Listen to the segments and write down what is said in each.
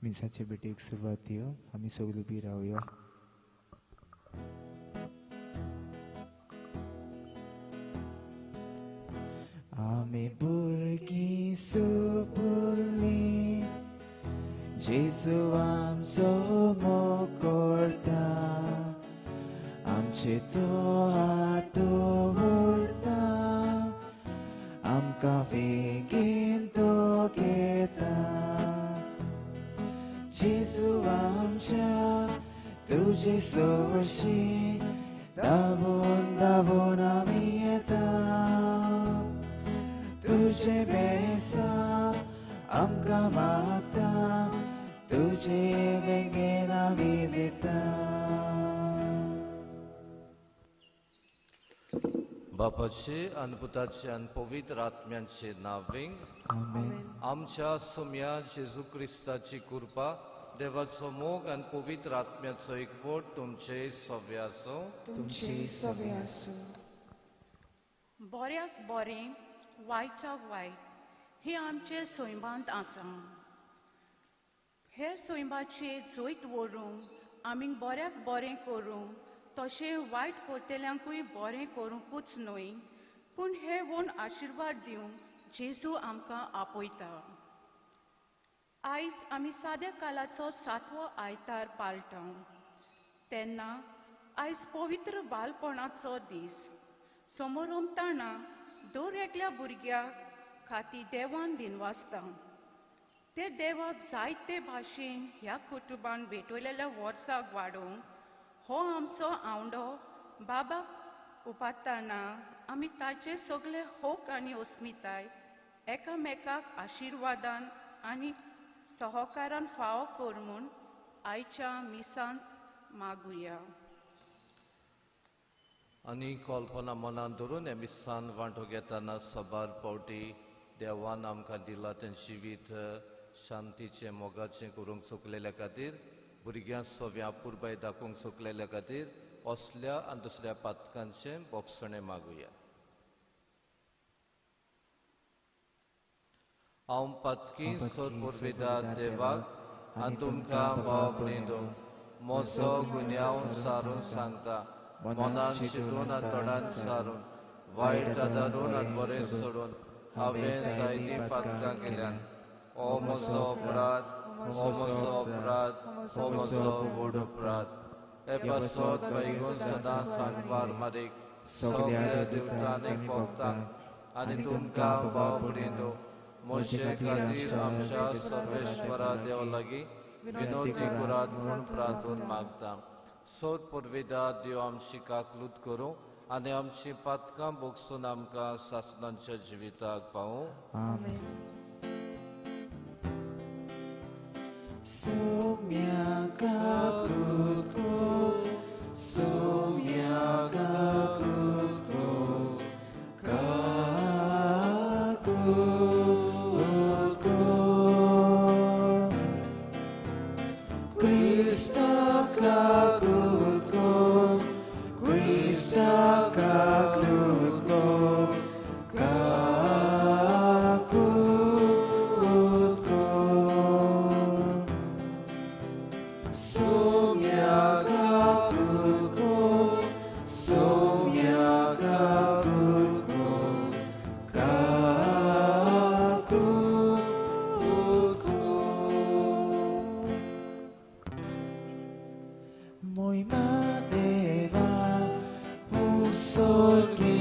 मिसाचे भेटेक सुरवात यो, आमी सगळीं उबी रावया. आमी भुरगीं सोंपली, जेजू आमचो मोग करता, आमचे तो हात दवरता, आमकां बेगीन तो घेता. जेजू आमच्या तुजे सोरशी धांवून धांवून आमी येता, तुजे बेसा आमकां मागता, तुजे बेगीन आमी दिता. बापाचे आनी पुताचे आनी पवित्र आत्म्यांचे नांवें आमेन. आमच्या सोम्या जेजू क्रिस्ताची कृपा, देवाचो मोग आनी पवित्र आत्म्याचो एकवट तुमचे सव्य आसूं. तुमचे सव्य आसूं. बऱ्याक बरें वायटाक वायट हे आमचे सैमांत आसा. हे सैमाचे जैत व्हरूंक आमी बऱ्याक बरें करूंक तशें वायट करतल्यांकूय बरें करूंकूच न्हय, पूण हे वोन आशिर्वाद दिवंक जेजू आमकां आपयता. आयज आमी साद्या कालाचो सातवो आयतार पाळटा, तेन्ना आयज पवित्र बालपणाचो दीस. समोरमताना दर एकल्या भुरग्याक खातीर देवान दिनवासता. ते देवाक जायते भाशेन ह्या कुटुंबान भेटयलेल्या वर्साक वाडोवंक हो आमचो आवंडो बाबाक उपातना आमी ताचे सगळे होक आनी अस्मिताय एकामेकाक आशिर्वादान आनी सहकारान फावो कर म्हूण आयच्या मिसांत मागुया. आनी कल्पना मनान धरून ह्या मिसान वांटो घेतना सबार पावटी देवान आमकां दिला तें जिवीत शांतीचें मोगाचें करूंक चुकलेल्या खातीर, भुरग्यां सव्या पुरबाय दाखोवंक चुकलेल्या खातीर असल्या आनी दुसऱ्या पातकांचें बोगसणें मागुया. हांव पातकी सोदपुरविदा देवाक आनी तुमकां भाव भयणींनो म्हजो गुन्यांव सारून सांगता, मनान चिंतून आनी तोंडान सारून, वायट आदारून आनी बरें सोडून हांवें जायतीं पातकां केल्यान. हो म्हजो अपराध, हो म्हजो अपराध, हो म्हजो व्हड अपराध. हे पासत बैगून सदांच सांगपार मारीक सगळ्या देवतांनी भोगतांक आनी तुमकां भाव भयणींनो म्हजे खातीर आमच्या सर्वेश्वरा देवा लागीं विनोदी करात म्हूण प्रार्थून मागता. सोद पुर्विदा देव आमची काकलूत करूं आनी आमची पातकां भोगसून आमकां सासणांच्या जिविताक पावूं. आमेन. सोम्या काकूत को, सोम्या काकूत को, काकूत को, क्रिस्ता काकूत को, क्रिस्ता काकूत को, काकूत को. सोम्या काकूत को, सोम्या काकूत को, काकूत को. मोहिमा देवा उंसोर्गी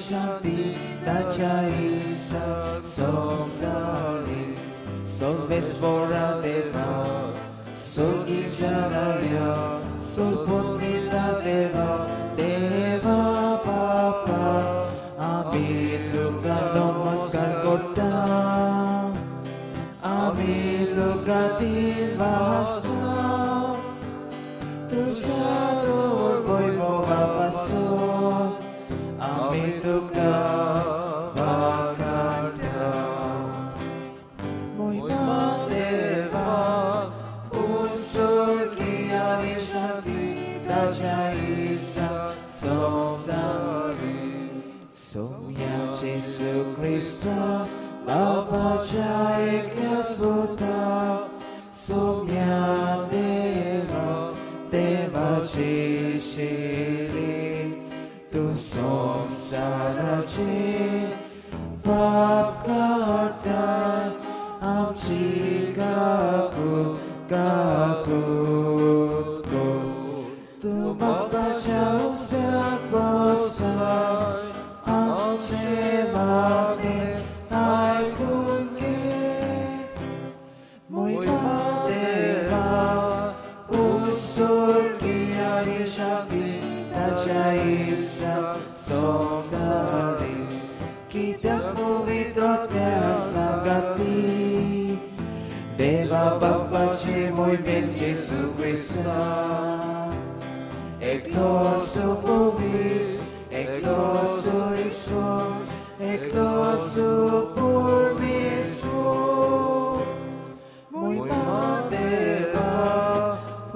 शांती ताच्या इश्टा संवसारी सर्वेस्वरा देवा सोगी जालाया सोलपोत्रिता देवा देवा बापा आमी तुका नमस्कार करता, आमी तुका दिनवासता, तुज्या वैभवा पासून आमी तुका वाखाणटा. मोहिमा देवा उंसोर्गी आनी शांती ताच्या इश्टा संवसारी सोम्या जेजू क्रिस्ता बाबाच्या एकल्याच पुता सोम्या आशिल्ली तूं संवसाराचे पाप काडटा आमची काकूत काकूत कर. तूं बापाच्या उस्त्याक बसला आमचे मागणे आयकून घे. मोहिमा देवा उसोरगी आनी शांती ताच्या इश्टाक संवसारी कित्याक पवित्र आत्म्या सांगाती देवा बापाचे मोहिमेन जेजू क्रिस्ता एकलोच तूं पवित्र एकलोच तूं ईश्वर एकलोच तूं परमेश्वर. मोहिमा देवा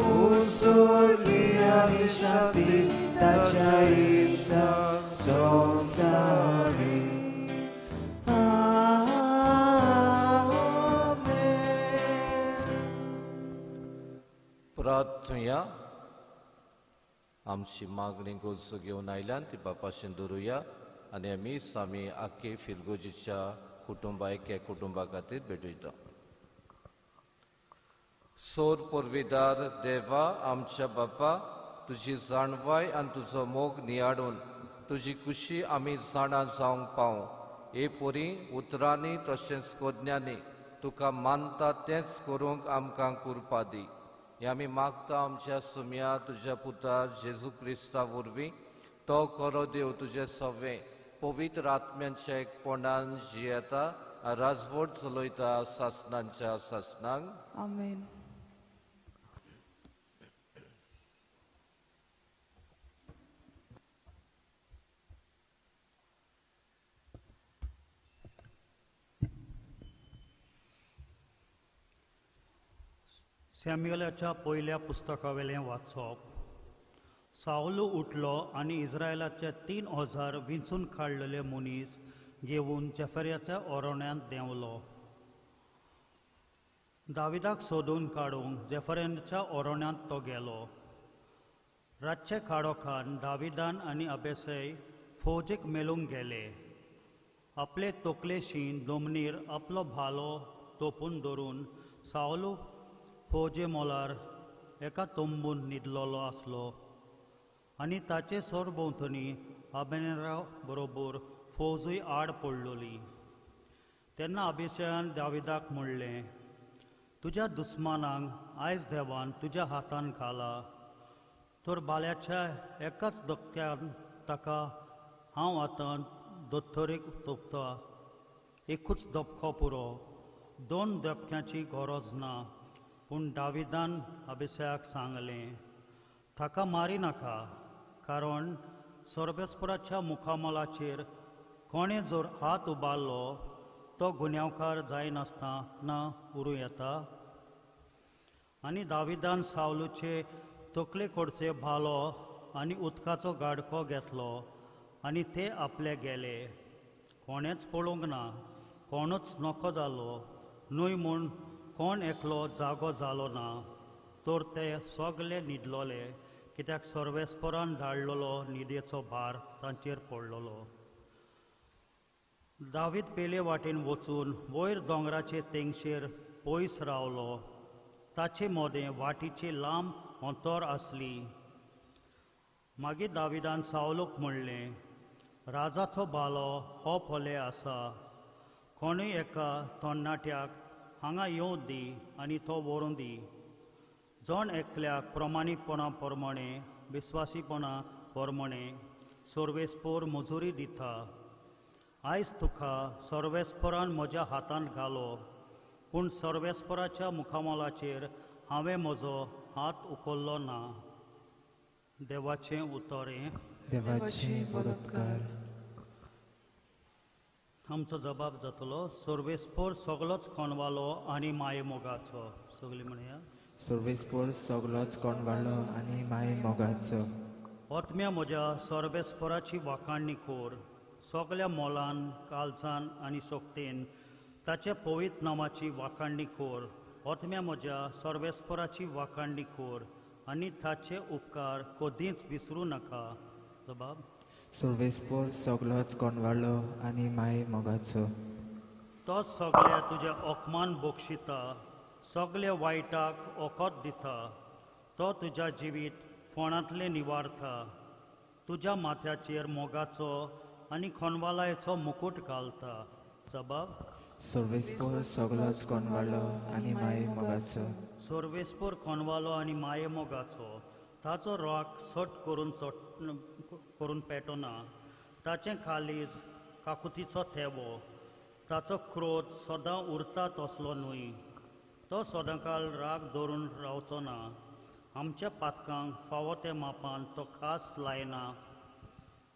उसोरगी आनी शांती ताच्या इश्टाक संवसारी. आमेन. प्रार्थुया. आमची मागणी गोज घेवन आयल्यान ती बापाशीन दवरुया आनी आमी आमी आख्खे फिरगोजीच्या कुटुंबा एके कुटुंबा खातीर भेटयता. सोर पोरवीदार देवा आमच्या बापा, तुजी जाणवाय आनी तुजो मोग नियाडून तुजी खुशी आमी जाणा जावंक पावूं हे पोरी उतरांनी तशेंच कोज्ञांनी तुका मानता तेंच करूंक आमकां कुरपा दी. हे आमी मागता आमच्या सुम्या तुज्या पुता जेजू क्रिस्ता वरवीं. तो करो देव तुजें सवें पवित्र आत्म्यांच्या एकपणान जियेता राजवट चलयता सासनांच्या सासनांक. आमेन. सॅम्युलाच्या पयल्या पुस्तकावेलें वाचप. सावलू उठलो आनी इस्रायलाचे 3000 विंचून काडलेले मनीस घेवन जेफऱ्याच्या ओरण्यांत देंवलो. दाविदाक सोदून काडूंक जेफऱ्याच्या ओरण्यांत तो गेलो. रातचे काळोखान दाविदान आनी अबेसय फौजेक मेळूंक गेले. आपले तोकलेशीन दोमनीर आपलो भालो तोपून धरून सावलू फौजे मोलार एका तंबून न्हिदलेलो आसलो आनी ताचे सरभोंवतणी अबेनेरा बरोबर फौजूय आड पडलोली. तेन्ना अभिषेकान दाविदाक म्हणलें, तुज्या दुस्मानांक आयज देवान तुज्या हातान घाला, तर बाल्याच्या एकाच धक्क्यान ताका हांव आतां दोतोरेक तोपता. एकूच धपको पुरो, 2 धपक्यांची गरज ना. पूण दाविदान अभिषेकाक सांगलें, ताका मारी नाका, कारण सर्वेस्पराच्या मुखामलाचेर कोणें जर हात उबारलो तो गुन्यांवकार जायनासतना उरूं येता. आनी दाविदान सावलूचे तकले कडचे भालो आनी उदकाचो गाडको घेतलो आनी ते आपले गेले. कोणेंच पळोवंक ना, कोणूच नको जालो न्हय म्हूण कोण एकलो जागो जालो ना, तर ते सगळे न्हिदलोले, कित्याक सर्वेस्परान धाडलेलो न्हिदेचो भार तांचेर पडलेलो. दावीद पेले वाटेन वचून वयर दोंगराचे तेंगशेर पयस रावलो. ताचे मोदें वाटीची लांब अंतर आसली. मागीर दाविदान सावलूक म्हणलें, राजाचो भालो हो पले आसा, कोणूय एका तरणाट्याक हांगा येवं दी आनी तो व्हरूं दी. जण एकल्याक प्रमाणीकपणा प्रमाणे विस्वासीपणा प्रमाणे सर्वेस्पोर मजुरी दिता. आयज तुका सर्वेस्परान म्हज्या हातांत घालो, पूण सर्वेस्पराच्या मुखामलाचेर हांवें म्हजो हात उखल्लो ना. देवाचें उतर हें. देवाचे उपकार. आमचो जबाब जातलो, सर्वेस्पोर सगलोच कोणवालो आनी मायेमोगाचो. सगळीं म्हणया, सर्वेस्पोर सगलोच कोणवालो आनी मायेमोगाचो. आत्म्या म्हज्या सर्वेस्पोराची वाखाणणी कोर, सगल्या मोलान काळजान आनी शक्तेन ताच्या पवित्र नामाची वाखाणणी कोर. आत्म्या म्हज्या सर्वेस्पोराची वाखाणणी कोर. आनी ताचे उपकार कदींच विसरूं नाका. जबाब. सर्वेस्पोर सगलोच कोणवालो आनी माये मोगाचो. तोच सगळे तुजे अकमान बक्षिता, सगळे वायटाक ओकत दिता. तो तुज्या जिवीत फोणांतलें निवारता, तुज्या माथ्याचेर मोगाचो आनी खोनवालायचो मुकूट घालता. जबाब. सर्वेस्पोर सगलोच कोणवालो आनी माये मोगाचो. सर्वेस्पोर कोणवालो आनी माये मोगाचो. ताचो राग सट करून पेटना, ताचें खालीज काकुतीचो थेवो. ताचो क्रोध सदां उरता तसलो न्हय, तो सदांकाल राग धरून रावचो ना. आमच्या पातकांक फावो ते मापान तो खास लायना,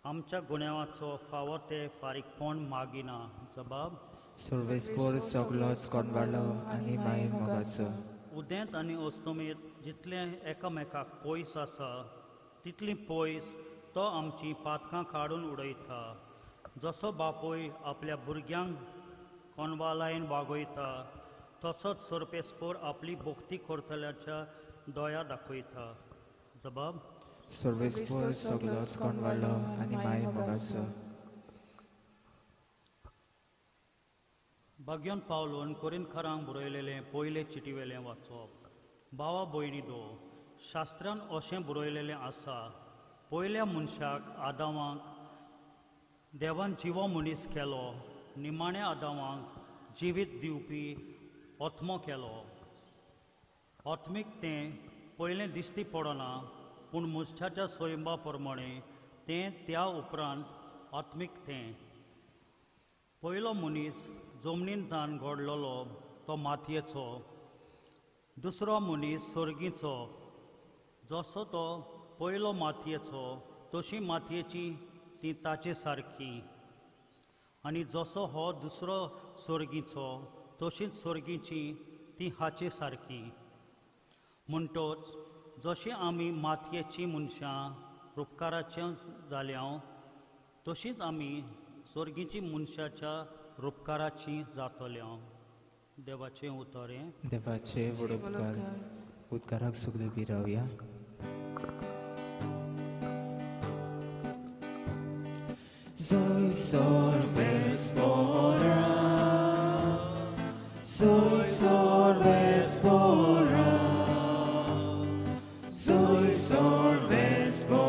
आमच्या गुन्यांवाचो फावो ते फारीकपण मागिना. जबाब. सर्वेस्पोर सगलोच कोणवालो आनी माये मोगाचो. उदेंत आनी अस्तमेत जितलें एकामेकाक पयस आसा तितली पयस तो आमची पातकां काडून उडयता. जसो बापूय आपल्या भुरग्यांक कोनवालायन वागयता तसोच सर्पेस्पोर आपली भक्ती करतल्याच्या दया दाखयता. जबाब. सर्वेस्पोर सगलोच कोणवालो आनी माये मोगाचो. भाग्योन पावलोन कोरिंथकारांक बरयलेलें पयले चिटीवेलें वाचप. भावा भयणी दो, शास्त्रान अशें बरयलेलें आसा, पयल्या मनशाक आदावांक देवान जिवो मनीस केलो, निमाण्या आदावांक जिवीत दिवपी आत्मो केलो. आत्मीक तें पयलें दिश्टी पडना, पूण मनशाच्या सैमा प्रमाणें तें त्या उपरांत आत्मीक तें. पयलो मनीस जमनींतल्यान घडलेलो तो मातयेचो, दुसरो मनीस सर्गीचो. जसो तो पयलो मातयेचो तशी मातयेची ती ताचे सारकी, आनी जसो हो दुसरो सर्गीचो तशीच सर्गीची ती हाचे सारकी. म्हणटोच जशी आमी मातयेची मनशां रुपकाराचे जाल्या तशीच आमी सर्गीची मनशाच्या रुपकाराची जातल्या. देवाचें उतर हें. देवाचे व्हड उपकार. उदकाराक सगळे उबी रावया. Soy sorvespora, soy sorvespora, soy sorvespora,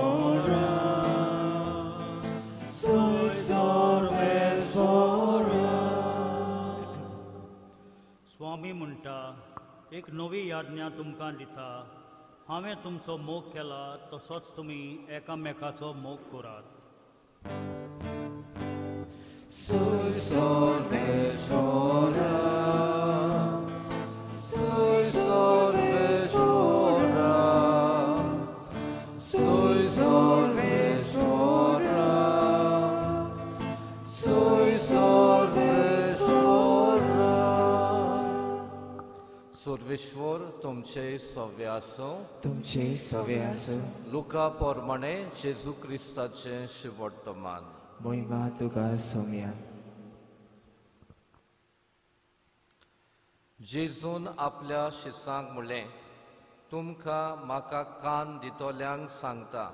soy sorvespora. स्वामी म्हणटा, एक नवी याज्ञा तुमकां दिता, हांवें तुमचो मोग केला तसोच तुमी एकामेकाचो मोग करात. Soy sorvespora, soy sorvespora, soy sorvespora, soy sorvespora. Surveshwar तुमचे सव्य आसूं. तुमचे सवे आसूं. लुका प्रमाणे जेजू क्रिस्ताचें शिवोत्तमान. मोहिमा तुका सोम्या. जेजून आपल्या शिसांक म्हणलें, तुमकां म्हाका कान दितल्यांक सांगता,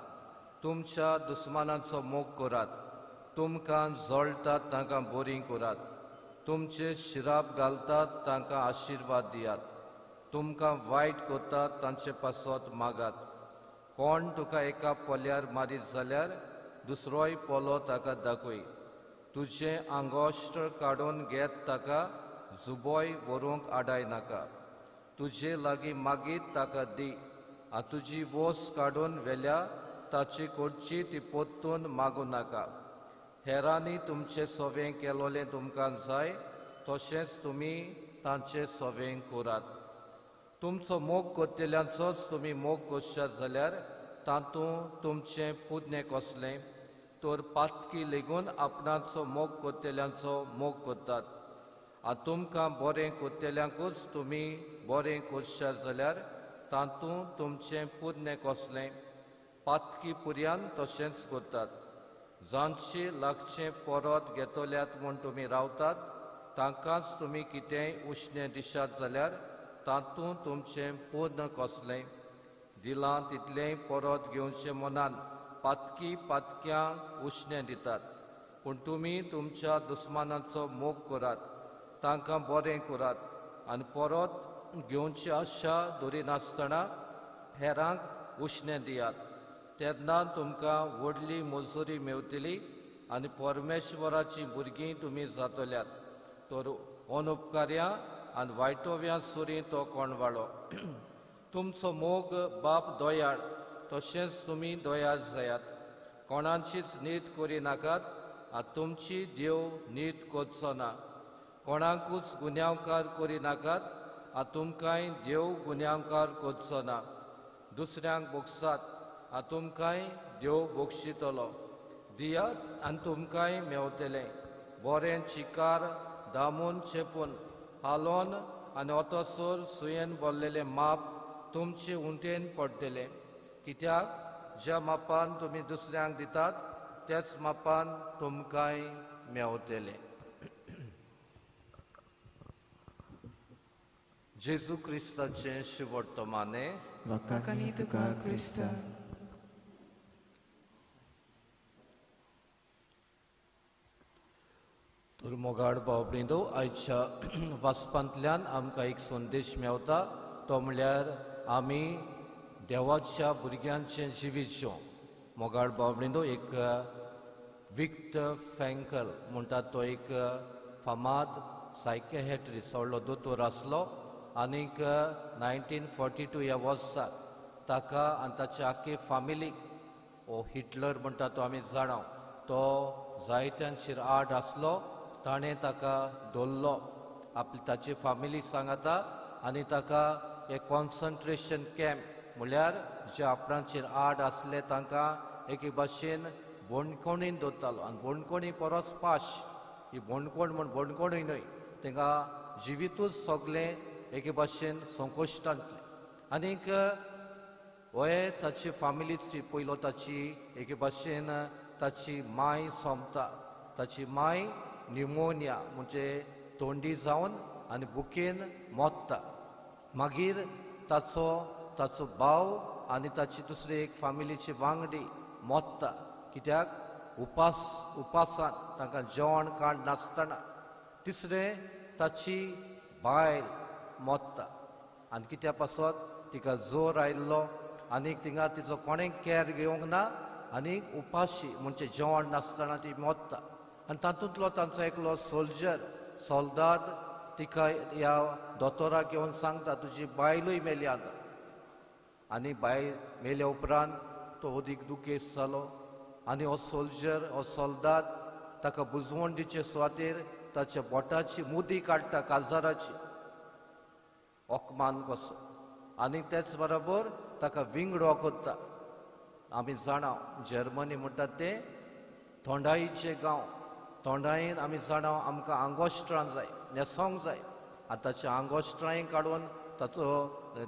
तुमच्या दुस्मानाचो मोग करात, तुमकां जळटात तांकां बरीं करात, तुमचे शिराप घालतात तांकां आशिर्वाद दियात, तुमकां वायट करतात तांचे पासत मागात. कोण तुका एका पोल्यार मारीत जाल्यार दुसरोय पोलो ताका दाखय. तुजें आंगोश्ट काडून घेत ताका जुबोय व्हरूंक आडाय नाका. तुजे लागीं मागीत ताका दी, आनी तुजी वोस काडून व्हेल्या ताची कडची ती परतून मागूं नाका. हेरांनी तुमचें सवें केलोलें तुमकां जाय तशेंच तुमी तांचें सवें करात. तुमचो मोग करतल्यांचोच तुमी मोग करशात जाल्यार तातूंत तुमचें पुण्य कसलें? तर पातकी लेगून आपणाचो मोग करतल्यांचो मोग करतात. आनी तुमकां बरें करतल्यांकूच तुमी बरें करशात जाल्यार तातूंत तुमचें पुण्य कसलें? पातकी पुर्यान तशेंच करतात. जांचे लागचें परत घेतल्यात म्हूण तुमी रावतात तांकांच तुमी कितेंय उश्णें दिशात जाल्यार तातूंत तुमचें पूर्ण कसलें? दिलां तितलेंय परत घेवचें मनान पातकी पातक्यांक उश्णें दितात. पूण तुमी तुमच्या दुस्मानाचो मोग करात, तांकां बरें करात आनी परत घेवची आशा दवरिनासतना हेरांक उश्णें दियात. तेन्ना तुमकां व्हडली मजुरी मेवतली आनी परमेश्वराची भुरगीं तुमी जातल्यात. तर अनुपकार्या आनी वायटोव्या सुरी तो कोणवाळो. तुमचो मोग बाप दयाळ, तशेंच तुमी दयाळ जायात. कोणाचीच नीत करिनाकात आनी तुमची देव नीत करचो ना. कोणाकूच गुन्यांवकार करिनाकात आनी तुमकांय देव गुन्यांवकार करचो ना. दुसऱ्यांक भोगसात आनी तुमकांय देव भोगशितलो. दियात आनी तुमकांय मेवतलें. बरें चिकार दामून चेपून हालोवन आनी ओतोसर सुयेन भरलेलें माप तुमचे उंटेन पडटलें. कित्याक ज्या मापान तुमी दुसऱ्यांक दितात त्याच मापान तुमकांय मेवतलें. जेजू क्रिस्ताचें शिवोत्तमाने वखाणी तुका क्रिस्ता. तर मोगाळ भाव भयणींनो, आयच्या वाचपांतल्यान आमकां एक संदेश मेवता, तो म्हणल्यार आमी देवाच्या भुरग्यांचें जिवीत जेवं. मोगाळ भाव भयणींनो, एक विक्टर फ्रँकल म्हणटा तो एक फामाद सायकेट्रिस्ट, व्हडलो दोतोर आसलो आनीक 1942 ह्या वर्सा ताका आनी ताच्या आख्खे फामिलीक हो हिटलर म्हणटा तो आमी जाणा, तो जायत्यांचेर आड आसलो. ताणें ताका धरलो, आपली ताची फामिली सांगाता आनी ताका एक कॉन्सन्ट्रेशन कॅम्प म्हणल्यार जे आपणाचेर आड आसले तांकां एके भाशेन बोणकोणीन दवरतालो. आनी बोणकोणी परस पाश, ही बोणकोण म्हण बोणकोणूय न्हय, तांकां जिवितूच सगळें एके भाशेन संकोश्टांतलें. आनीक होय ताची फामिलीची पयलो ताची एके भाशेन ताची माय सोंपता. ताची माय न्युमोनिया म्हणजे तोंडी जावन आनी बुकेन मोत्ता. मागीर ताचो ताचो भाव आनी ताची दुसरी एक फामिलीची वांगडी मोत्ता. कित्याक उपास उपासान तांकां जेवण काड नासतना. तिसरें ताची बायल मोत्ता आनी कित्या पासत तिका जोर आयिल्लो आनीक थिंगा तिचो कोणें कॅर घेवंक ना आनी उपाशी म्हणजे जेवण नासतना ती मोत्ता. आनी तातूंतलो तांचो एकलो सोल्जर सोल्दाद तिका ह्या दोतोराक येवन सांगता, तुजी बायलूय मेली आतां. आनी बायल मेल्या उपरांत तो अदीक दुखेस्त जालो आनी हो सोल्जर हो सोल्दाद ताका बुजवण दिवचे सुवातेर ताच्या बोटाची मुदी काडटा, काजाराची ओकमान कसो, आनी तेच बरोबर ताका विंगडो करता. आमी जाणा जर्मनी म्हणटात ते थोंडाईचे गांव, थोंडायेन आमी जाणा आमकां आंगोस्त्रां जाय, न्हेसोंक जाय. आनी ताचे आंगोस्त्रांय काडून ताचो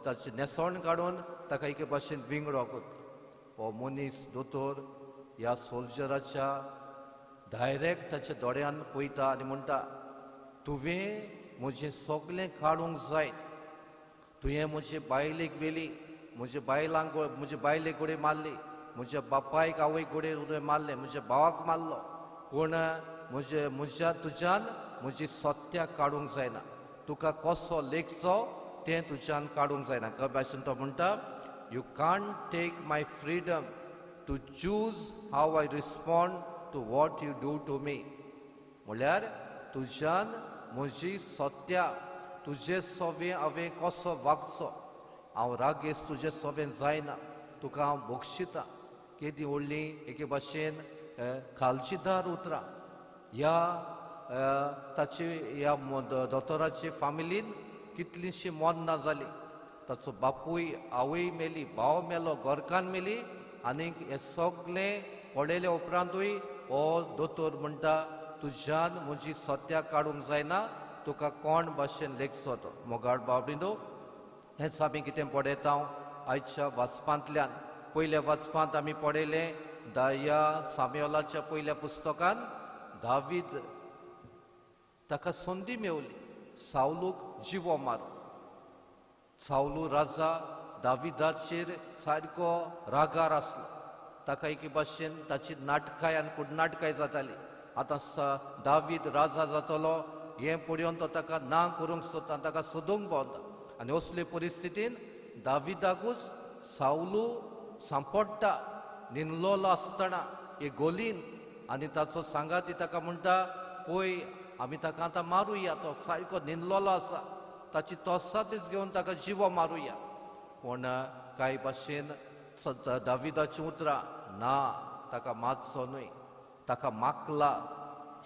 ताचें न्हेसण काडून ताका एके भाशेन विंगडो करता. हो मनीस दोतोर ह्या सोल्जराच्या डायरेक्ट ताच्या दोळ्यान पळयता आनी म्हणटा, तुवें म्हजें सगळें काडूंक जाय, तुवें म्हजे बायलेक व्हेली, म्हज्या बायलांक म्हजे बायलेक गोडे मारली, म्हज्या बापायक आवयक गोडे तुवें मारलें, म्हज्या भावाक मारलो, पूण म्हजे म्हज्या तुज्यान म्हजी सत्या काडूंक जायना, तुका कसो लेखचो तें तुज्यान काडूंक जायना. कशे भाशेन तो म्हणटा, you can't take my freedom to choose how I respond to what you do to me. म्हणल्यार तुज्यान म्हजी सत्या तुजे सोवे हांवें कसो वागचो, हांव रागेस तुजे सोवें जायना, तुका हांव बक्षितां. केदी व्हडली एके भाशेन खालचीदार उतरां ह्या ताची ह्या दोतोराचे फामिलीन कितलींशीं मरणां जालीं. ताचो बापूय आवय मेली, भाव मेलो, घरकान्न मेली, आनीक हें सगळें पळयले उपरांतूय हो दोतोर म्हणटा, तुज्यान म्हजी सत्या काडूंक जायना, तुका कोण भाशेन लेखचो तो. मोगाळ भाव भयणींनो, हेंच आमी कितें पळयता आयच्या वाचपांतल्यान. पयल्या वाचपांत आमी पळयलें ह्या सामुएलाच्या पयल्या पुस्तकान दावीद ताका संदी मेवली सावलूक जिवो मारूंक. सावलू राजा दाविदाचेर सारको रागार आसलो. ताका एके भाशेन ताची नाटकाय आनी कुडनाटकाय जाताली. आतां दावीद राजा जातलो हें पळोवन तो ताका ना करूंक सोदता, ताका सोदूंक पावता. आनी असले परिस्थितीन दाविदाकूच सावलू सांपडटा न्हिदलोलो आसतना एक गोलीन. आनी ताचो सांगाती ताका म्हणटा, पळय आमी ताका आतां मारुया, तो सारको न्हिदलोलो आसा, ताची तोसातीच घेवन ताका जिवो मारुया. पूण कांय भाशेन दाविदाचीं उतरां ना, ताका मारचो न्हय, ताका माकला,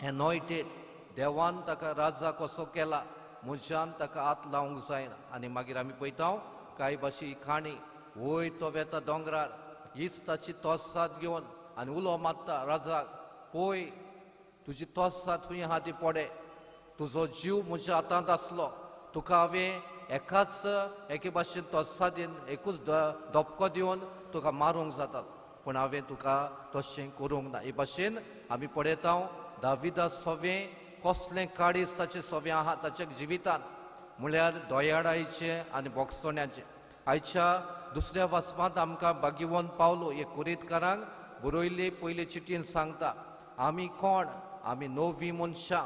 एनॉयटेड, देवान ताका राजा कसो केला, म्हज्यान ताका हात लावंक जायना. आनी मागीर आमी पळयता कांय भाशे ही काणी, वय तो वेता दोंगरार, हीच ताची तोसात घेवन आनी उलो मारता राजाक, पळय तुजी तोसात खंय आहा ती पडे, तुजो जीव म्हज्या हातांत आसलो, तुका हांवें एकाच एके भाशेन तोसादीन एकूच धपको दिवन तुका मारूंक जाता, पूण हांवें तुका तशें करूंक ना. हे भाशेन आमी पळयता दाविदा सवें कसलें काळीज ताचें सवें आहा ताच्या जिवितान, म्हळ्यार दोयाडायचें आनी बोगसण्याचें. आयच्या दुसऱ्या वाचपांत आमकां बागिवन पावलो हे कुरीतकारांक बरयल्ले पयले चिटीन सांगता, आमी कोण? आमी नवी मनशां.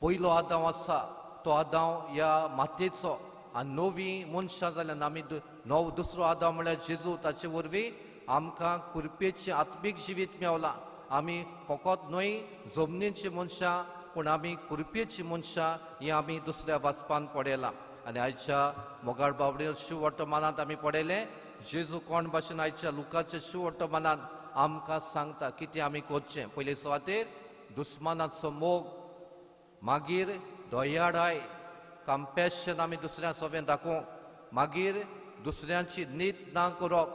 पयलो आदांव आसा तो आदांव ह्या मातयेचो, आनी नवी मनशां जाल्यान आमी नव दुसरो आदांव म्हळ्यार जेजू, ताचे वरवीं आमकां कुरपेचें आत्मीक जिवीत मेवलां. आमी फकत न्हय जमनीचीं मनशां, पूण आमी कुरपेचीं मनशां हें आमी दुसऱ्या वाचपान पळयलां. आनी आयच्या मोगाळ बावडे शिववर्तमानांत आमी पळयलें जेजू कोण भाशेन आयच्या लुकाच्या शिववर्तमानांत आमकां सांगता कितें आमी करचें. पयले सुवातेर दुस्मानाचो मोग, मागीर दयाळाय, कम्पॅशन आमी दुसऱ्या सवें दाखोवंक, मागीर दुसऱ्यांची नीत ना करप,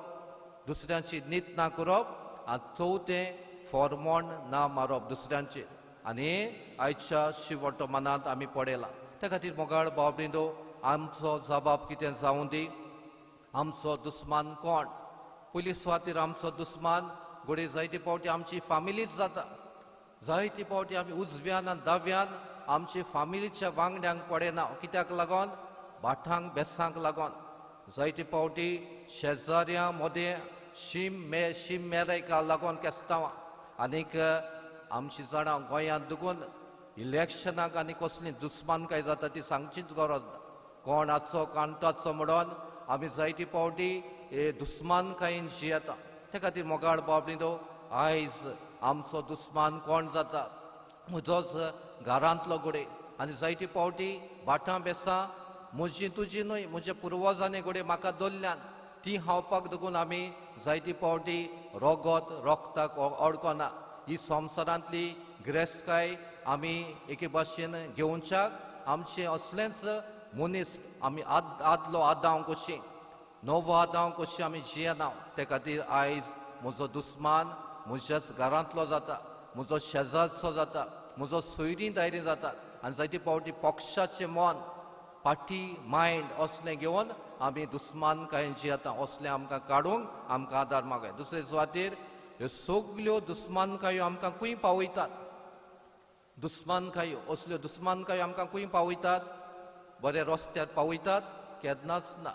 दुसऱ्यांची नीत ना करप, आनी चवथें फॉर्मोण ना मारप दुसऱ्यांचेर. आनी आयच्या शिववर्तमानांत आमी पळयलां. त्या खातीर मोगाळ भाव भयणींनो, आमचो जबाब कितें जावं दी, आमचो दुस्मान कोण? पयली सुवातेर आमचो दुस्मान घडये जायते फावटी आमची फामिलीच जाता. जायते फावटी आमी उजव्यान आनी दाव्यान आमचे फामिलीच्या वांगड्यांक पळयना, कित्याक लागून? भाटांक बेसांक लागून. जायते फावटी शेजाऱ्यां मदें शीम मेरेका लागून केस्तांवां. आनीक आमची जाणां गोंयांत दुगून इलेक्शनाक आनी कसली दुस्मानकाय जाता ती सांगचीच गरज ना. कोण आसचो कोण ताचो म्हणून आमी जायते फावटी हे दुस्मानकायेन जियेता. त्या खातीर मोगाळ भाव भयणींनो, आयज आमचो दुस्मान कोण जाता? म्हजोच घरांतलो घडये. आनी जायते फावटी भाटां बेसां म्हजी तुजी न्हय, म्हज्या पुर्वजांनी घडये म्हाका दवरल्यान, ती खावपाक देखून आमी जायते फावटी रोगत रोगताक अडकना. ही संवसारांतली गिरेस्तकाय आमी एके भाशेन घेवच्याक आमचें असलेंच मनीस आमी आदलो आदांव कशी, नवो आदांव कशी आमी जियेना. ते खातीर आयज म्हजो दुस्मान म्हज्याच घरांतलो जाता, म्हजो शेजारचो जाता, म्हजो सोयरीं दायरीं जाता. आनी जायते फावटी पक्षाचें मन, पार्टी मायंड असलें घेवन आमी दुस्मानकायेन जियेता. असलें आमकां काडूंक आमकां आदार मागया. दुसरे सुवातेर ह्यो सगल्यो दुस्मानकायो आमकां खंय पावयतात? दुस्मानकायो, असल्यो दुस्मानकायो आमकां खंय पावयतात? बऱ्या रस्त्यार पावयतात? केन्नाच ना.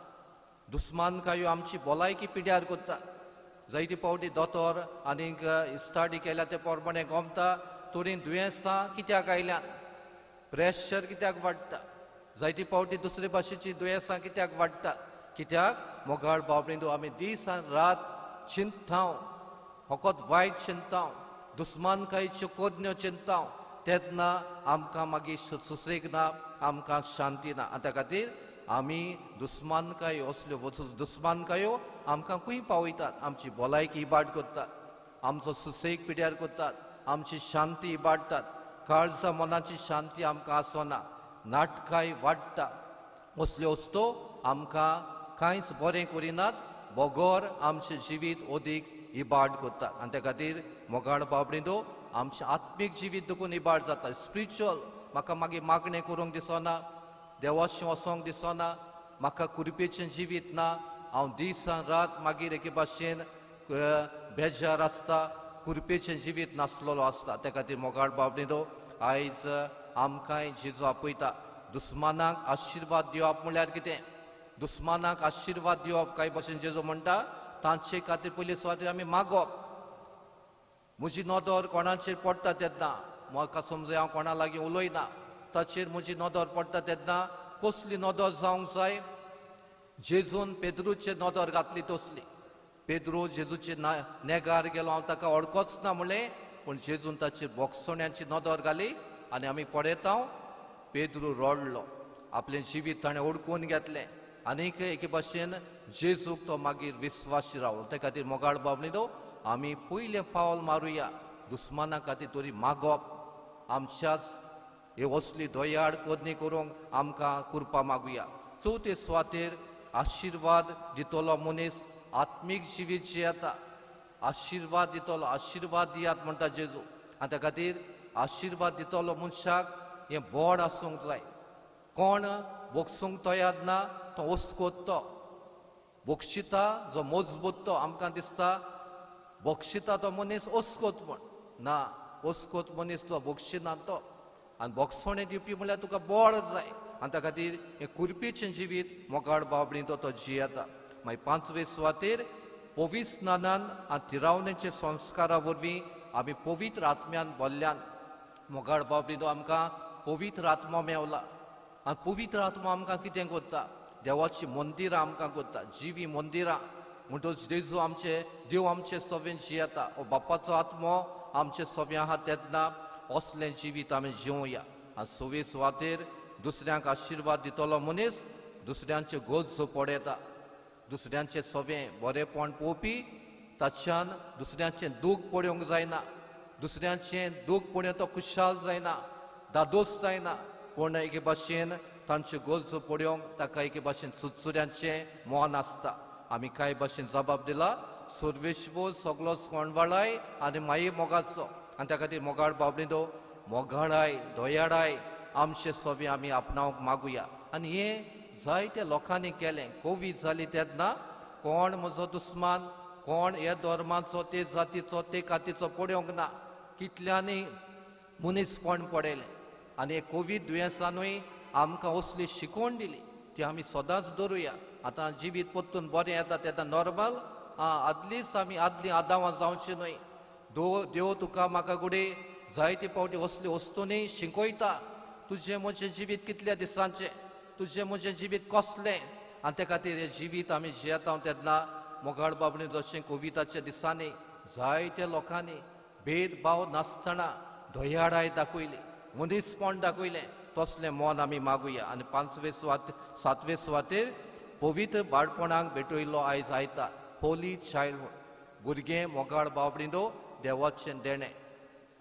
दुस्मानकायो आमची भलायकी पिड्यार करतात. जायते फावटी दोतोर आनीक स्टडी केल्या ते प्रमाणे गमता तरी दुयेंसां कित्याक आयल्यान, प्रेशर कित्याक वाडटा, जायते फावटी दुसरे भाशेची दुयेंसां कित्याक वाडटात? कित्याक मोगाळ भाव भयणींनो, आमी दीस आनी रात चिंतता, फकत वायट चिंतता, दुस्मानकायेच्यो करण्यो चिंतता, तेन्ना आमकां मागीर सुसेग ना, आमकां शांती ना. आनी त्या खातीर आमी दुस्मानकायो, असल्यो दुस्मानकायो आमकां खंय पावयतात? आमची भलायकी इबाड करतात, आमचो सुसेग पिड्यार करतात, आमची शांती इबाडटात, काळजा मनाची शांती आमकां आसना, नाटकाय वाडटा. असल्यो वस्तू आमकां कांयच बरें करिनात, बगर आमचें जिवीत अदीक इबाड करतात. आनी त्या खातीर मोगाळ भाव भयणींनो, आमचें आत्मीक जिवीत देखून इबाड जाता. स्पिरिच्युअल म्हाका मागीर मागणें करूंक दिसना, देवाशें वचोंक दिसना, म्हाका कुरपेचें जिवीत ना, हांव दीस आनी रात मागीर एके भाशेन बेजार आसता, कुरपेचें जिवीत नासलेलो आसता. त्या खातीर मोगाळ भाव भयणींनो, आयज आमकांय जेजू आपयता दुस्मानाक आशिर्वाद दिवप म्हळ्यार कितें? दुस्मानाक आशिर्वाद दिवप कांय भशेन जेजू म्हणटा तांचे खातीर पयले सुवातेर आमी मागप. म्हजी नदर कोणाचेर पडटा तेन्ना म्हाका समज हांव कोणा लागीं उलयना ताचेर म्हजी नदर पडटा तेन्ना कसली नदर जावंक जाय? जेजून पेद्रूचेर नदर घातली तसली. पेद्रू जेजूचे नेगार गेलो, हांव ताका वळखोच ना म्हणलें, पूण जेजून ताचेर बोगसण्याची नदर घाली आनी आमी पळयता पेद्रू रडलो, आपलें जिवीत ताणें ओडकून घेतलें आनीक एके भाशेन जेजूक तो मागीर विस्वासी रावलो. ते खातीर मोगाळ बाबलीनो आमी पयलें पावल मारुया, दुस्माना खातीर तरी मागप, आमच्याच हे असली दयाळ कोदणी करूंक आमकां कृपा मागुया. चवथे सुवातेर आशिर्वाद दितलो मनीस आत्मीक जिवीत जियेता. आशिर्वाद दितलो, आशिर्वाद दियात म्हणटा जेजू. आनी त्या खातीर आशिर्वाद दितलो मनशाक हें बोड आसूंक जाय. कोण बोगसूंक तयार ना तो ओसकोत, तो बोगशिता जो मजबूत तो आमकां दिसता बोगशिता तो मनीस ओसकोत म्हण ना, ओसकोत मनीस तो बोगशिना तो. आनी बोगसणें दिवपी म्हणल्यार तुका बळ जाय. आनी त्या खातीर हें कुरपीचें जिवीत मोगाळ बाबडी तो जियेता. मागीर पांचवे सुवातेर पवित्र स्नानान आनी तिरावणेच्या संस्कारा वरवीं आमी पवित्र आत्म्यान भरल्यान. मोगाळ बाबडी तो आमकां पवित्र आत्मो मेवला आनी पवित्र आत्मो आमकां कितें करता? देवाची मंदिरां आमकां करता, जिवी मंदिरां. म्हणटच जेजू आमचे देव आमचे सवें जियेता, ओ बापाचो आत्मो आमचे सवें आहा तेन्ना असलें जिवीत आमी जिवया. आनी सवे सुवातेर दुसऱ्यांक आशिर्वाद दितलो मनीस दुसऱ्यांचे गरजो पळयता, दुसऱ्यांचें सवें बरेंपण पळोवपी, ताच्यान दुसऱ्यांचें दूख पळोवंक जायना, दुसऱ्यांचें दूख पळोवन तो खुशाल जायना, दादोस जायना, पूण एके भाशेन तांच्यो गरजो पळोवंक ताका एके भाशेन चुरचुऱ्यांचें मन आसता. आमी कांय भाशेन जबाब दिला सर्वेश्वर सगळोच कोणवाळाय आनी माये मोगाचो. आनी त्या खातीर मोगाळ बाबलींदो मोगाळाय दयाळाय आमचे सवे आमी आपणावंक मागुया. आनी हें जायत्या लोकांनी केलें. कोवीड जाली तेन्ना कोण म्हजो दुस्मान, कोण ह्या धर्माचो, ते जातीचो, ते कातीचो पळोवंक ना, कितल्यांनी मनीसपण पडयलें. आनी हे कोवीड दुयेंसानूय आमकां असली शिकवण दिली ती आमी सदांच दवरुया. आतां जिवीत परतून बरें येता तेन्ना नॉर्मल आदलीच आमी आदलीं आदावां जावची न्हय. देव तुका म्हाका गुडे जायते फावटी असली वस्तूंनी शिकयता. तुजें म्हजें जिवीत कितल्या दिसांचें, तुजें म्हजें जिवीत कसलें. आनी त्या खातीर हें जिवीत आमी जियेता तेन्ना मोगाळ बाबणी जशें कोविडाच्या दिसांनी जायत्या लोकांनी भेदभाव नासतना दयाळाय दाखयली, मनीसपण दाखयलें, तसलें मन आमी मागुया. आनी पांचवे सुवाते सातवे सुवातेर पवित्र बाळपणाक भेटयल्लो आयज आयता होली चायल्डहूड. भुरगें मोगाळ बाबडींदो देवाचें देणें.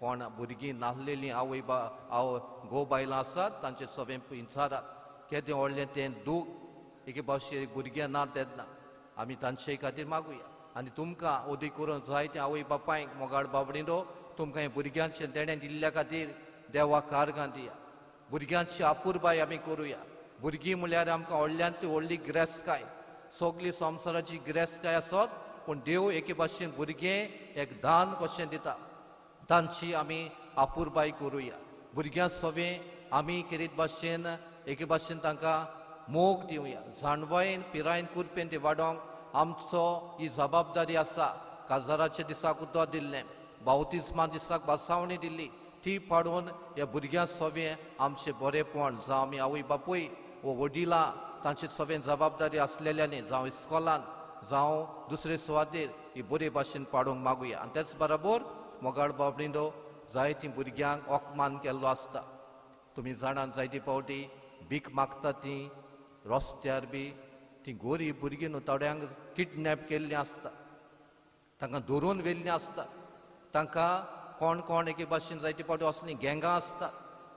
कोण भुरगीं नासलेलीं आवय बा आवय घोव बायलां आसात तांचें सगळें विचारात केदें व्हडलें तें दूख एके भाशेन भुरगें ना तेन्ना आमी तांचे खातीर मागुया. आनी तुमकां अदीक करून जायते आवय बापायक मोगाळ बाबडींदो तुमकां हें भुरग्यांचें देणें दिल्ल्या खातीर देवाक कारगां दिया. भुरग्यांची आपुरबाय आमी करुया. भुरगीं म्हणल्यार आमकां व्हडल्यान ती व्हडली गिरेस्तकाय, सगली संवसाराची गिरेस्तकाय आसत, पूण देव एके भाशेन भुरगें एक दान कशें दिता, तांची आमी आपुरबाय करुया. भुरग्यां सवें आमी केरीत भाशेन एके भाशेन तांकां मोग दिवया. जाणवायेन पिरायेन कुरपेन ती वाडोवंक आमचो ही जबाबदारी आसा. काजाराच्या दिसाक उदक दिल्लें, बावतिस्मा दिसाक बसावणी दिल्ली, ती पाडून ह्या भुरग्यां सवें आमचें बरेंपण जावं आमी आवय बापूय वो वडिलां तांचे सवें जबाबदारी आसलेल्यांनी जावं इस्कॉलान जावं दुसरे सुवातेर ही बरे भाशेन पाडूंक मागुया. आनी तेच बरोबर मोगाळ बाबडींदो जायतीं भुरग्यांक अपमान केल्लो आसता. तुमी जाणात जायते फावटी भीक मागता ती रस्त्यार बी ती गोरीब भुरगीं न्हू थोड्यांक किडनॅप केल्लीं आसता, तांकां धरून व्हेल्लीं आसता, तांकां कोण कोण एके भाशेन जायते फावटी असलीं गँगां आसता,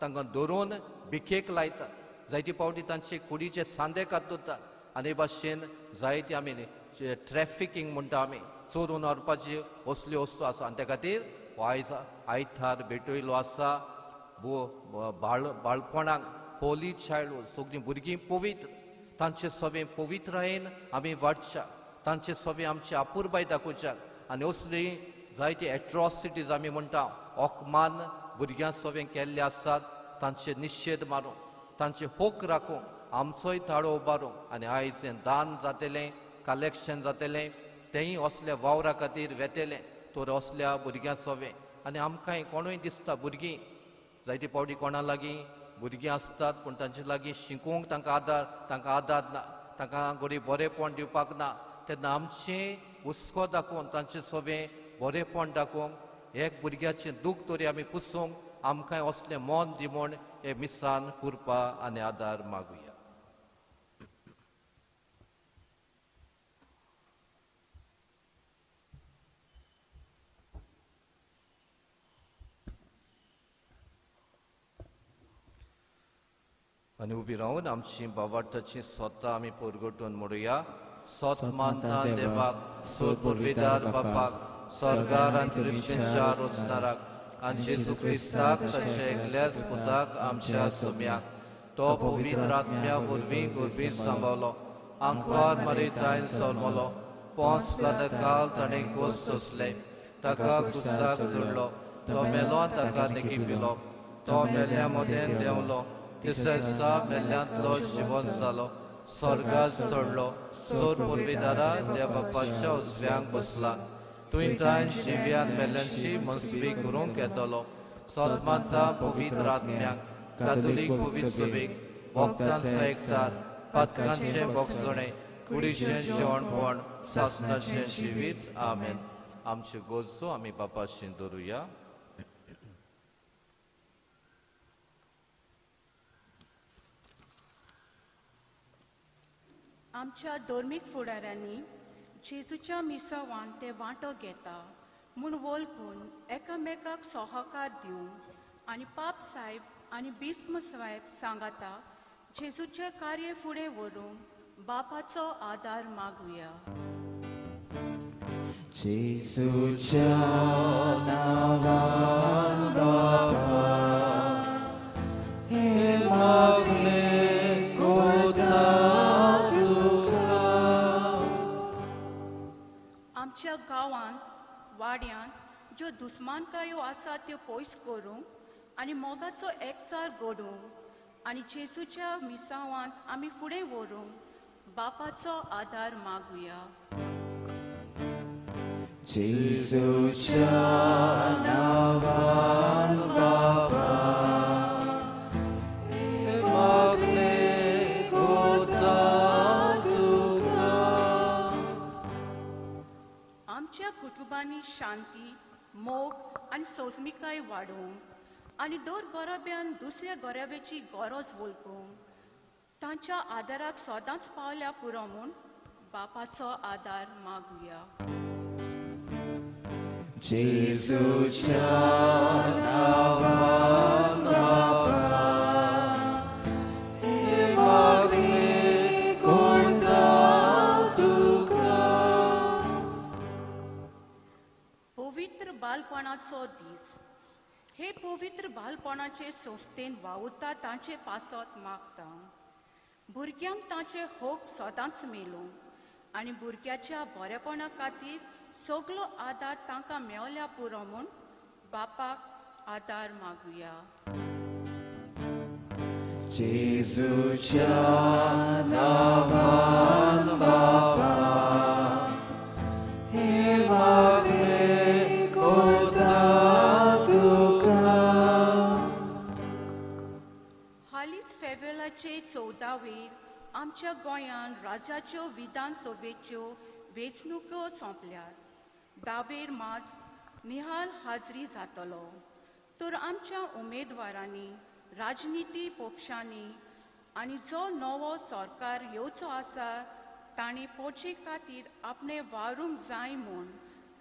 तांकां धरून भिकेक लायतात, जायते फावटी तांचे कुडीचे सांदे कातरतात. आनी हे भाशेन जायते आमी ट्रॅफिकींग म्हणटा आमी चोरून व्हरपाची असल्यो वस्तू आसा. आनी त्या खातीर हो आयज आयतार भेटयलो आसा बाळपणाक होली चायल्डहूड. सगळीं भुरगीं पवित्र, तांचे सवें पवित्रायेन आमी वाडच्या, तांचे सवें आमची आपुरबाय दाखोवच्या. आनी असली जायते एट्रॉसिटीज आमी म्हणटा अपमान भुरग्यां सवें केल्ले आसात तांचे निशेध मारूंक, तांचे होक राखूंक आमचोय ताळो उबारूंक आनी आयज हें दान जातलें, कलेक्शन जातलें, तेंय असल्या वावरा खातीर वेतलें तर असल्या भुरग्यां सोवें. आनी आमकांय कोणूय दिसता भुरगीं जायते फावटी कोणा लागीं भुरगीं आसतात पूण तांचे लागीं शिकूंक तांकां आदार ना, तांकां घडये बरेंपण दिवपाक ना. तेन्ना आमचें हुस्को दाखोवन तांचे सोवें बरेंपण दाखोवंक एक भुरग्याचें दूख तरी आमी पुसूंक आमकांय असलें मन दी म्हूण हे मिसान कृपा आनी आदार मागुया. आनी उबी रावन आमची बावार्थाची स्वता आमी परगटून म्हणुया. सत मानता देवाक, सोद पुर्विदार बापाक, स्वर्गार आनी रचणाराक आनी जेजू क्रिस्ताक ताच्या एकल्याच पुताक आमच्या सोम्याक, तो पवित्र आत्म्या वरवीं गुरबीत सांबाळलो, आंकवार मरितायन जल्मलो, पोंच काल ताणें कोस सोंसले, ताका क्रुसाक जोडलो, तो मेलो ताका निकिपिलो, तो मेल्या मदें देंवलो, तिसऱ्या दिसा मेल्ल्यांतलो जिवन जालो, स्वर्गात चडलो, सोर पुर्विदारा देव बापाच्या उजव्यांक बसला, तुंय ताण शिव्यान मेल्ल्यांची मजबी करूंक येतलो. सत मानता पवित्र आत्म्याक, कातोलीक पवित्र सभेक, भक्तांचो एकचार, पातकांचें भोगसणें, कुडीचें जेवणपण, सासणाचें जिवीत. आमेन. आमच्यो गरजो आमी बापाशी दवरुया. आमच्या धर्मीक फुडाऱ्यांनी जेजूच्या मिसावान ते वांटो घेता म्हूण वळखून एकामेकाक सहकार दिवंक आनी पाप साहेब आनी भीस्म साहेब सांगाता जेजूचें कार्य फुडें व्हरूंक बापाचो आदार मागुया. जेजूच्या नांवान बापा हें मागणें करता तुका. आमच्या गांवांत वाड्यांत ज्यो दुस्मानकायो आसा त्यो पयस करूंक आनी मोगाचो एकचार घडोवंक आनी जेजूच्या मिसावांत आमी फुडें व्हरूंक बापाचो आदार मागुया. जेजूच्या नांवान बापा हें मागणें करता तुका. आमच्या कुटुंबांनी शांती, मोग आनी सोजमिकाय वाडोवंक आनी दर गोराब्यान दुसऱ्या गोराब्याची गरज वळखूंक तांच्या आदाराक सदांच पावल्या पुरो म्हूण बापाचो आदार मागुया. जेजूच्या नांवान बापा हें मागणें करता तुका. पवित्र बालपणाचो दीस. हे पवित्र बालपणाचे संस्थेन वावुरता तांचे पासत मागता. भुरग्यांक तांचे हक सदांच मेळूं आनी भुरग्याच्या बरेपणा खातीर सगलो आदार तांकां मेवल्या पुरो म्हूण बापाक आदार मागुया. जेजूच्या नांवान बापा हें मागणें करता तुका. हालींच फेब्रुवारीचे 14वेर आमच्या गोंयांत राज्याच्यो विधानसभेच्यो वेंचणुको सोंपल्यात. 10वेर मार्च निहाल हाजरी जातलो तर आमच्या उमेदवारांनी, राजनिती पक्षांनी आनी जो नवो सरकार येवचो आसा तांणी पोचे खातीर आपणें वावरूंक जाय म्हूण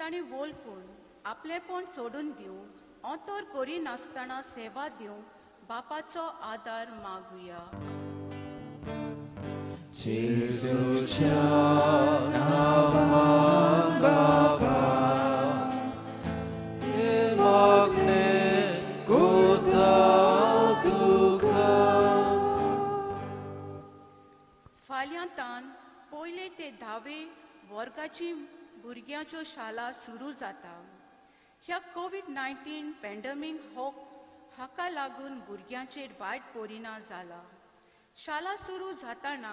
तांणी वळखून आपलेंपण सोडून दिवंक अंतर करिनासतना सेवा दिवंक बापाचो आदार मागुया. जेजूच्या नांवान बापा हें मागणें करता तुका. फाल्यां तान पयले ते 10वे वर्गाची भुरग्यांच्यो शाळा सुरू जाता. ह्या कोवीड-19 पॅन्डेमीक हो हाका लागून भुरग्यांचेर वायट परिणाम जाला. शाळा सुरू जाताना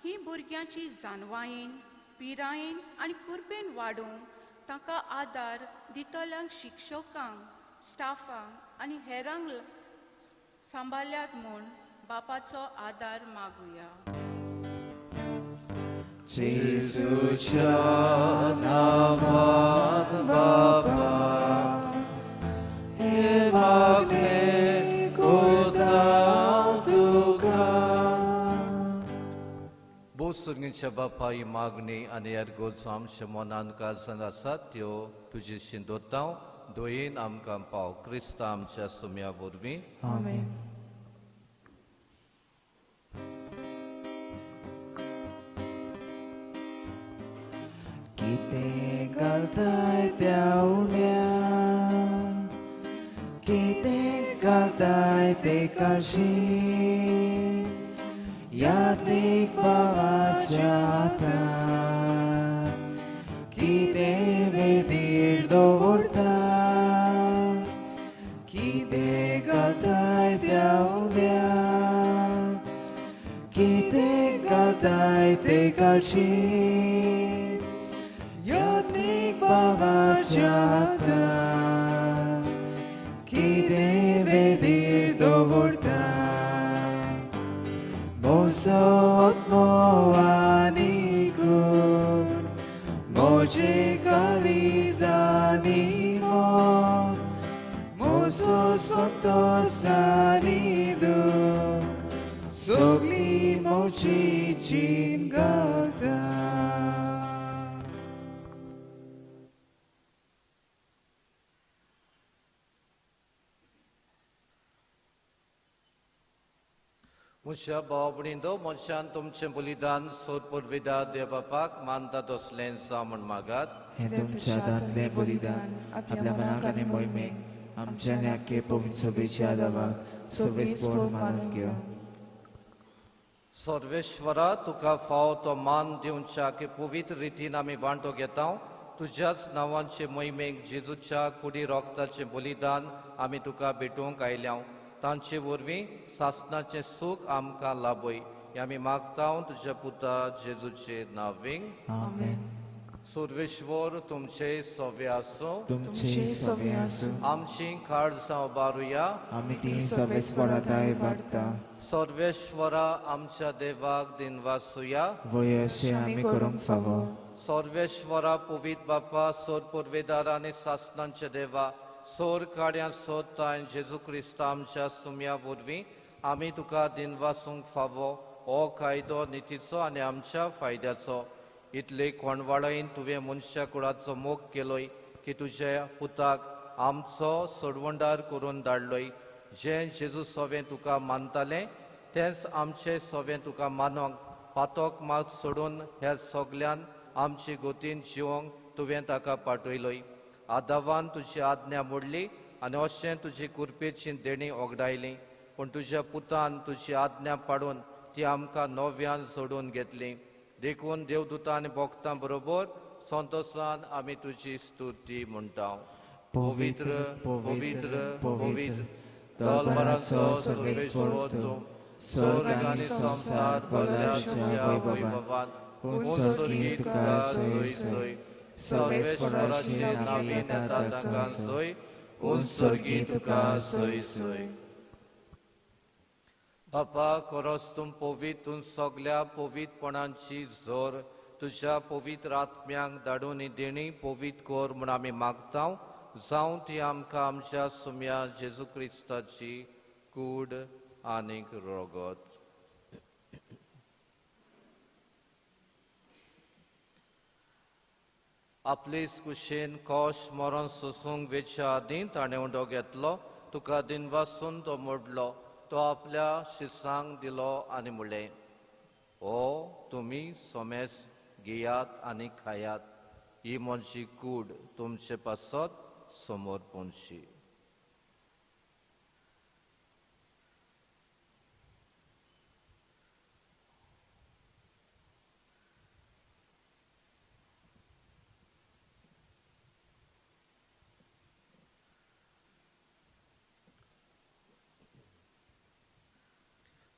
ही भुरग्यांची जानवायेन, पिरायेन आनी कुरपेन वाडोवंक तांकां आदार दितल्यांक शिक्षकांक, स्टाफांक आनी हेरांक सांबाळ्यात म्हूण बापाचो आदार मागुया. जेजूच्या नांवान बापा हे मागणें करता तुका. बोसुंगीच्या बापा ही मागणी आनी एरगोज आमच्या मनान काळजान आसात त्यो तुजी शिंदोतांव दोयेन आमकां पाव क्रिस्ता आमच्या सुम्या वरवीं. आमेन. कितें घालताय त्या उण्या, कितें घालताय ते काशी, यादीक बाबाच्या हातान कितें वेदीर दवरता. कितें घालताय त्या उण्या, कितें घालताय ते काशी, यादीक बाबाच्या हातान कितें वेदीर दवरता. मोसो आत्मो आनी कूड म्हजे काळिजांनी मोग, मोसो संतोश आनी दूख सगळी म्हजी जीण घालता. मुशा भाव मनशान तुमचें बलिदान सोदपुरविदा देव बापाक मानता तसलें जावं म्हूण मागात. हें तुमच्या हातांतलें बलिदान आपल्या मनाक आनी मोहिमेक आमच्या आख्खे पवित्र सभेच्या देवाक सर्वेस्पोर मानून घेवं. सर्वेश्वरा तुका फाव तो मान दिवच्या की पवित्र रितीन आमी वांटो घेता. तुज्याच नांवांचे मोहिमेक जेजूच्या कुडी रोगताचें बलिदान आमी तुका भेटोवंक आयल्या. तांचे वरवीं सासणाचें सूख आमकां लाभय हें आमी मागता तुज्या पुता जेजूचे नांवें. आमेन. सर्वेश्वर तुमचे सवे आसूं. तुमचे सवे आसूं. आमची काळजां उबारुया. आमी ती सर्वेस्पराताय बारता. सर्वेश्वरा आमच्या देवाक दिनवासुया. वय अशें आमी करूंक फावो. सर्वेश्वरा पवित्र बापा सोर पुर्वेदार आनी सासणांच्या देवा सोर काड्यां सोदताय जेजू क्रिस्ता आमच्या सुम्या वरवीं आमी तुका दिनवासूंक फावो. हो कायदो नितीचो आनी आमच्या फायद्याचो. इतले कोणवाळायेन तुवें मनशा कुळाचो मोग केलोय की तुज्या पुताक आमचो सोडवणदार करून धाडलोय. जें जेजू सोवें तुका मानतालें तेंच आमचें सोवें तुका मानोंक पातोक मात सोडून ह्या सगल्यान आमची गोतीन जिवोंक तुवें ताका पाठयलोय. आदावान तुजी आज्ञा मोडली आनी अशें तुजी कुरपेची देणी ओगडायली, पूण तुज्या पुतान तुजी आज्ञा पाडून ती आमकां नव्यान जोडून घेतली. देखून देवदूतां आनी भक्तां बरोबर संतोशान आमी तुजी स्तुती म्हणटा. पवित्र पवित्र पवित्र दलभराचो सर्वेश्वर तूं, स्वर्ग आनी संवसार भरल्या तुज्या वैभवान. स्वर्गी तुका जय जय. सर्वेश्वराचे नांवान येता ताका जय. स्वर्गी तुका जय जय. बापा खरोच तूं पवित्र, तूं सगल्या पवित्रपणाची जोर तुज्या पवित्र आत्म्यांक धाडून ही देणी पवित्र कर म्हूण आमी मागता. जावं ती आमकां आमच्या सुम्या जेजू क्रिस्ताची कूड आनीक रगत. आपलेच कुशेन कोश मरण सोसूंक वेच्या आदीं ताणें उंडो घेतलो, तुका दिनवासून तो मोडलो, तो आपल्या शिसांक दिलो आनी म्हणलें, ओ तुमी सोमेस घेयात आनी खायात, ही म्हजी कूड तुमचे पासत समोर पोनशी.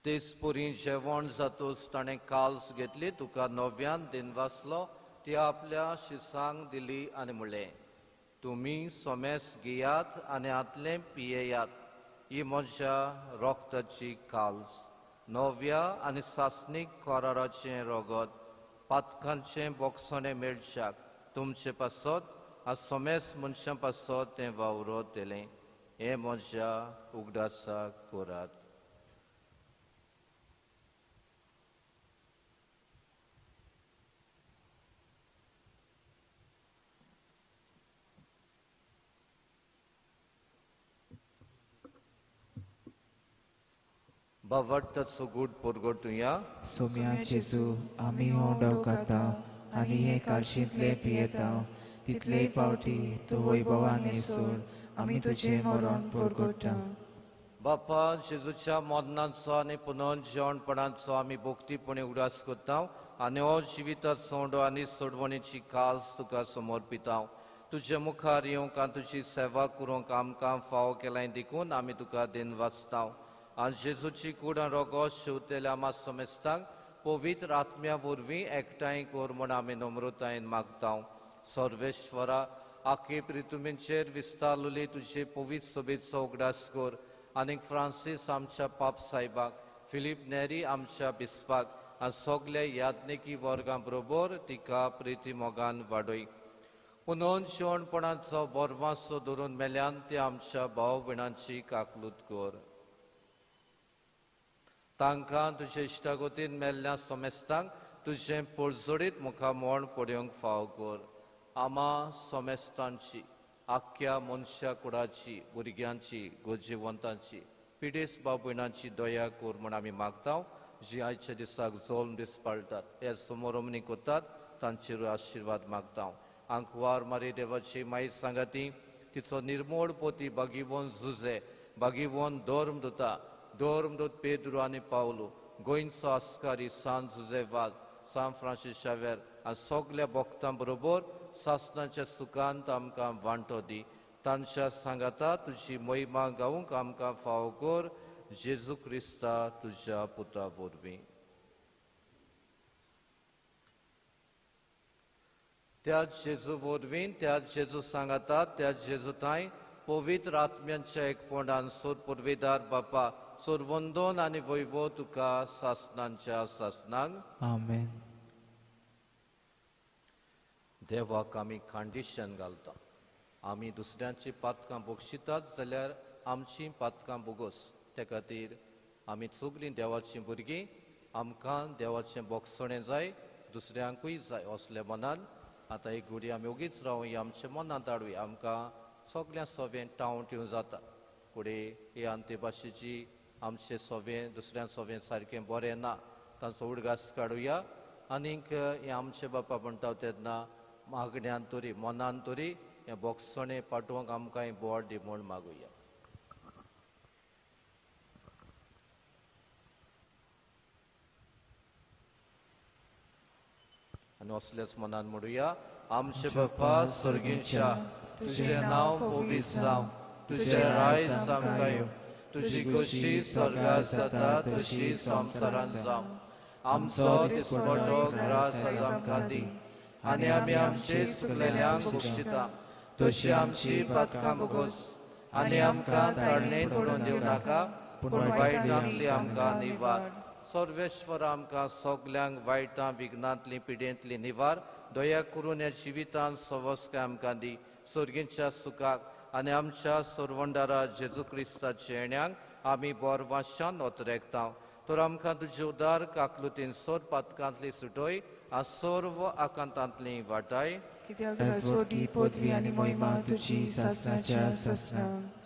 तेच पुरी जेवण जातूच ताणें काल्स घेतली, तुका नव्यान दिनवासलो, ती आपल्या शिसांक दिली आनी म्हणलें, तुमी सोमेस घेयात आनी हातलें पियेयात, ही म्हज्या रोगताची काल्स, नव्या आनी सासणीक कराराचें रगत, पातकांचें बोगसणें मेळच्याक तुमचे पासत आनी सोमेस मनशां पासत तें वावरत दिलें. हें म्हज्या उगडासाक करात. बावडटाचो गूट परगटुया. सोम्या जेजू, आमी हो खाता आनी हे काळशींतले पियेता, तितलेय पावटी तूं वैभवान सोड आमी तुजें मरण परगट्टा. बापा, जेजूच्या मरणाचो आनी पुनर्जिवणपणाचो आमी भक्तीपणी उगडास करता आनी हो जिविताचो उंडो आनी सोडवणेची काल्स तुका समर्पिता. तुजे मुखार येवंक आनी तुजी सेवा करूंक आमकां फावो केलाय देखून आमी तुका दिनवासता. आनी जेजूची कूड आनी रोगो शिंवतल्या आमा समेस्तांक पवित्र आत्म्या वरवीं एकठांय कर म्हूण आमी नम्रतायेन मागता. सर्वेश्वरा, आखे प्रितुमींचेर विस्तारलेली तुजे पवित्र सभेचो उगडास कर आनीक फ्रांसीस आमच्या पाप साहेबाक, फिलीप नेरी आमच्या बिस्पाक आनी सगल्या याज्ञिकी वर्गां बरोबर तिका प्रिती मोगान वाडय. पुनोन जिवणपणाचो बरवासो धरून मेल्यान ते आमच्या भाव भयणांची काकलूत कर. तांकां तुजे इश्टागतीन मेल्ल्या समेस्तांक तुजें परजडीत मुखामोण पळोवंक फाव कर. आमा समेस्तांची, आख्ख्या मनशा कुडाची, भुरग्यांची, गरजेवंतांची, पिडेस्त भाव भयणांची दया कर म्हूण आमी मागता, जी आयच्या दिसाक जल्म दीस पाळटात, हे समोरमणी करतात, तांचेर आशिर्वाद मागता. आंकवार मारी देवाची माई सांगाती, तिचो निर्मोळ पोती बागीवन जुजे, बागीवन धर्म दुता, धर्मदूत पेद्रू आनी पावलू, गोंयचो आस्कारी सान जुजे वाज, सान फ्रांसीस शावेर आनी सगल्या भक्तां बरोबर सासणाच्या सुखांत आमकां वांटो दी. तांच्या सांगाता तुजी महिमा गावंक आमकां फावो कर, जेजू क्रिस्ता तुज्या पुता वरवीं. त्याच जेजू वरवीं, त्याच जेजू सांगाता, त्याच जेजू थांय पवित्र आत्म्यांच्या एकपणान सोद पुर्वेदार बापा, सोरवंदन आनी वैभव तुका सासणांच्या सासणांक. आमेन. देवाक आमी कंडिशन घालता, आमी दुसऱ्यांची पातकां बक्षितात जाल्यार आमची पातकां बोगस. ते खातीर आमी सगळीं देवाचीं भुरगीं, आमकां देवाचें बोगसणें जाय, दुसऱ्यांकूय जाय. असल्या मनान आतां एक घुडी आमी ओगीच रावया, आमच्या मनांत हाडुया. आमकां सगळ्यां सवें टावं टिवं जाता. फुडें हे आमचे भाशेची आमचे सवें दुसऱ्यां सवें सारकें बरें ना, तांचो उडगास काडुया. आनीक हें आमचे बापा म्हणटा तेन्ना मागण्यान तरी मनान तरी हें बोगसणें पाठोवंक आमकां हें बोट दी म्हूण मागुया. आनी असलेच मनान म्हणुया, आमचे बापा सर्गींच्या, तुजें नांव पवित्र जावं, तुजें रायज आमकां येवं, तुजी खोशी स्वर्गांत जाता तशी संवसारांत जावं. आमचो दिसपटो ग्रास आज आमकां दी आनी आमी आमचे चुकलेल्यांक बक्षिता तशी आमची पातकां बोगस आनी आमकां ताळणेंत पडून दिवं नाका, पूण वायटांतली आमकां निवार. सर्वेश्वर आमकां सगल्यांक वायटां विघ्नांतली पिडेंतली निवार. दया करून ह्या जिवितांत सवस्काय आमकां दी, सर्गींच्या सुखाक आनी आमच्या सोरवंडारा जेजू क्रिस्ताच्या येण्याक आमी बोरवाशान ओतरेकता. तर आमकां तुजे उदार काकलुतीन सोर पातकांतली सुटय आनी सर्व आकांतांतली वाटाय.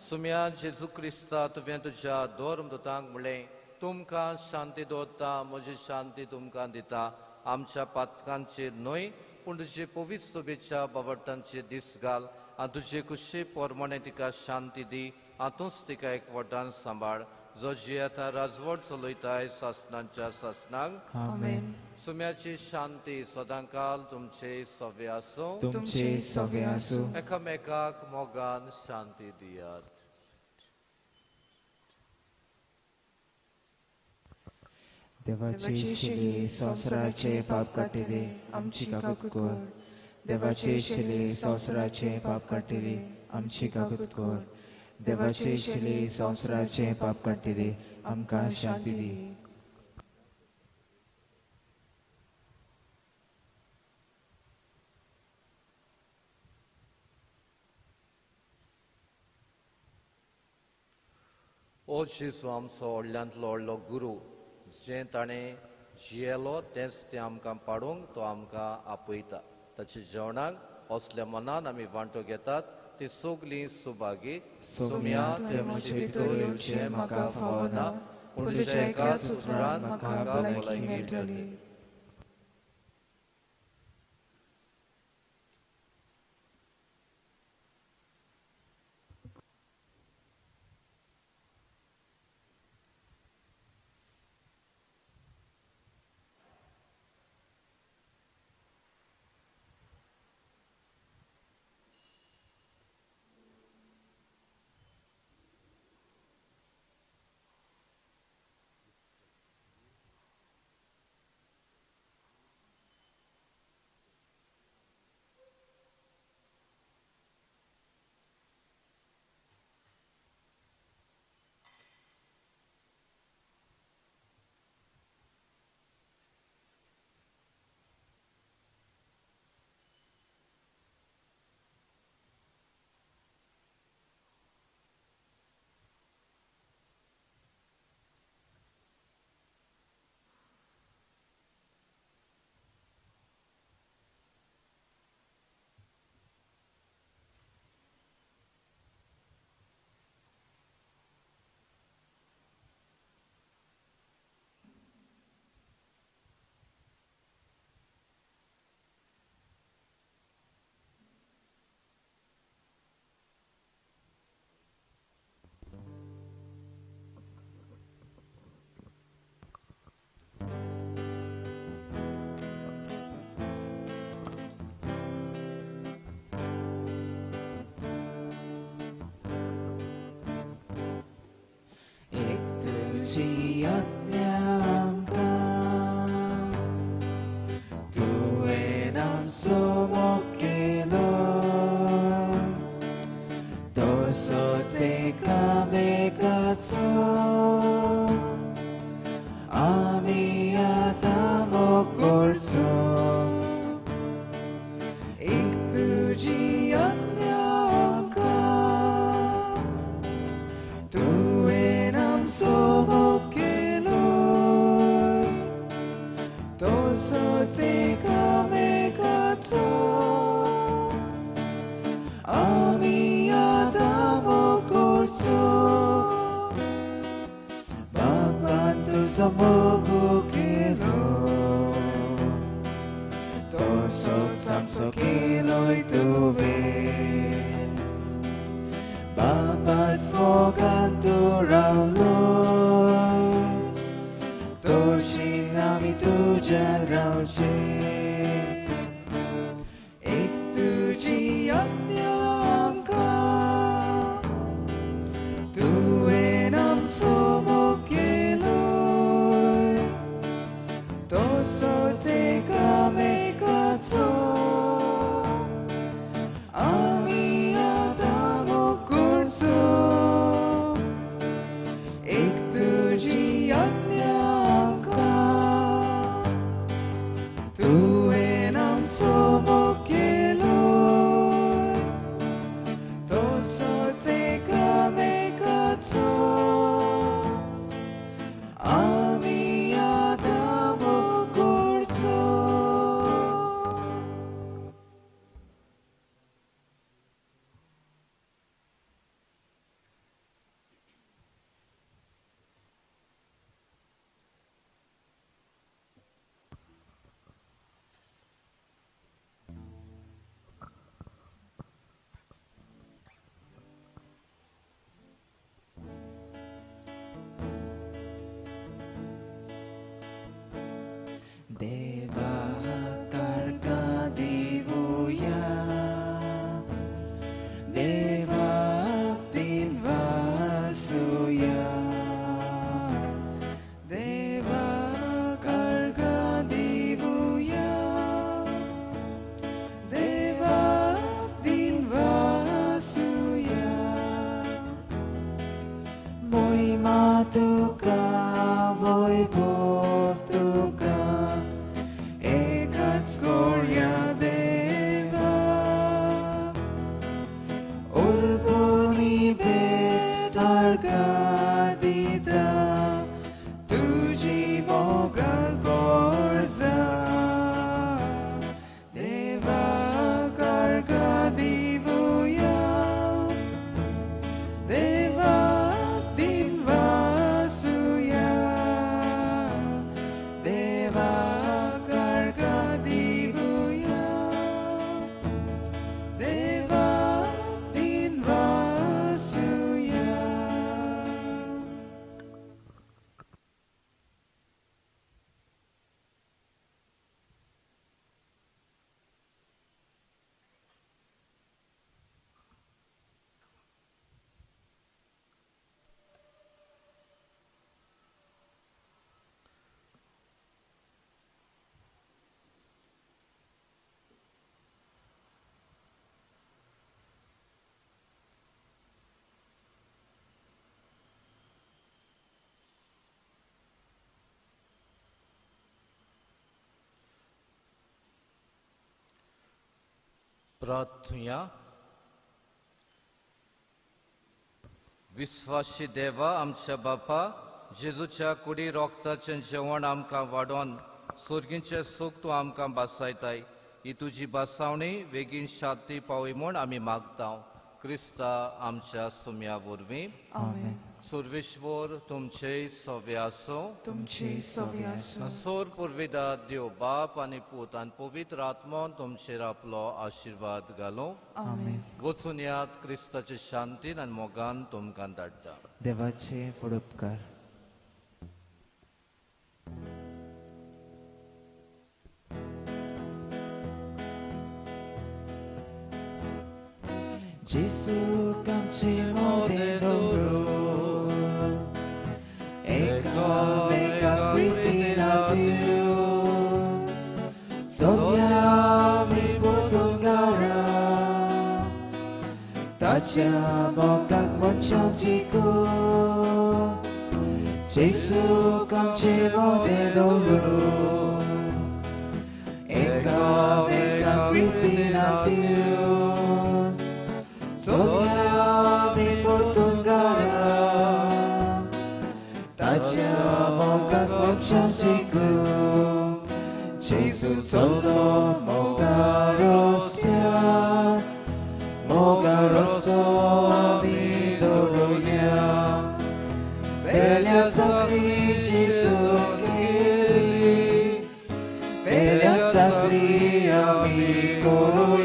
सुम्या जेजू क्रिस्ता, तुवें तुज्या धर्मदूतांक म्हणलें, तुमकां शांती दवरता, म्हजी शांती तुमकां दिता. आमच्या पातकांचेर न्हय पूण तुजे पवित्र सभेच्या बावटांचेर दीस घाल आनी तुजे कुशी प्रमाणे तिका शांती दी आनी तूंच तिका एकवटान सांबाळ, जो जियेता राजवट चलयताय सासणांच्या सासणांक. आमेन. सुम्याची शांती सदांकाल तुमचे सवे आसूं, तुमचे सवे आसूं. एकामेकाक मोगान शांती दियात. देवाची शिली संवसाराचे पाप काडटली आमची काकूत कर. देवाची शिली संवसाराचे पाप काडटली आमची काकूत कर. देवाची शिली संवसाराचे पाप काडटली आमकां शांती दी. ओ जेजू आमचो व्हडल्यांतलो व्हडलो गुरू, जें ताणें जियेलो तेंच तें आमकां पाडूंक तो आमकां आपयता. ताच्या जेवणाक असल्या मनान आमी वांटो घेतात ती सगळीं सुभागी. सुम्या ते म्हजे भितर येवचें म्हाका फावना, पूण तुज्या एकाच उतरान म्हाका भलायकी मेळटली. तुजी आज्ञा आमकां तुवें आमचो मोग केलो, तसोच एकामेकाचो आमी आतां मोग करचो. एक तुजी आज्ञा आमकां तुवें आमचो मोग केलो, तसोच एकामेकाचो आमी आतां मोग करचो. बाबान तुजो मोग केलो, तसोच आमचो केलोय तुवें. बाबाच मोगान तूं रावलो, तशीच आमी तुज्यान रावचें. एक तुजी आज्ञा आमकां तुवें आमचो मोग केलो, तसोच एकामेकाचो आमी आतां मोग करचो. एक तुजी आज्ञा आमकां मोहिमा तुका वैभव तुका एकाच कोळया देवा उर्बोनी भेट अर्घा दिता तुजी मोगाल पोरसा देवा अर्घा दिवया देवा दिनवासुया देवा अर्घा दिवया देवा दिनवासुया. प्रार्थुया. विस्वाशी देवा आमच्या बापा जेजूच्या कुडी रोगताचें जेवण आमकां वाडोवन सुर्गींचें सूख तूं आमकां बासायताय. ही तुजी बासावणी बेगीन शांती पावय म्हूण आमी मागता क्रिस्ता आमच्या सुम्या वरवीं. आमेन. सुर्वेश्वर तुमचेय सवे आसूं. तुमचे सवे आसूं. सोर पुर्विदा देव बाप आनी पूत आनी पवित्र आत्मो तुमचेर आपलो आशिर्वाद घालूं. आमेन. वचून यात क्रिस्ताचे शांतीन आनी मोगान तुमकां धाडटा. देवाचे फुड उपकार. Gesù आमचे मोदें दवरून एकामेकाक प्रितीन दिवन सगळ्या आमी पोतुंगारा ताच्या मोगाक मनशां जिखून जेजू आमचे मोदें दवरून एकामेकाक प्रितीन दिवन सगळ्या आमी पोतुंगारा ताच्या मोगाक मनशां जिखून जेजू चल्लो मोगा रस्त्यार मोगा रस्तो आमी दवरुया पेल्या सगळी जेजून केली पेल्या सगळी आमी करुया.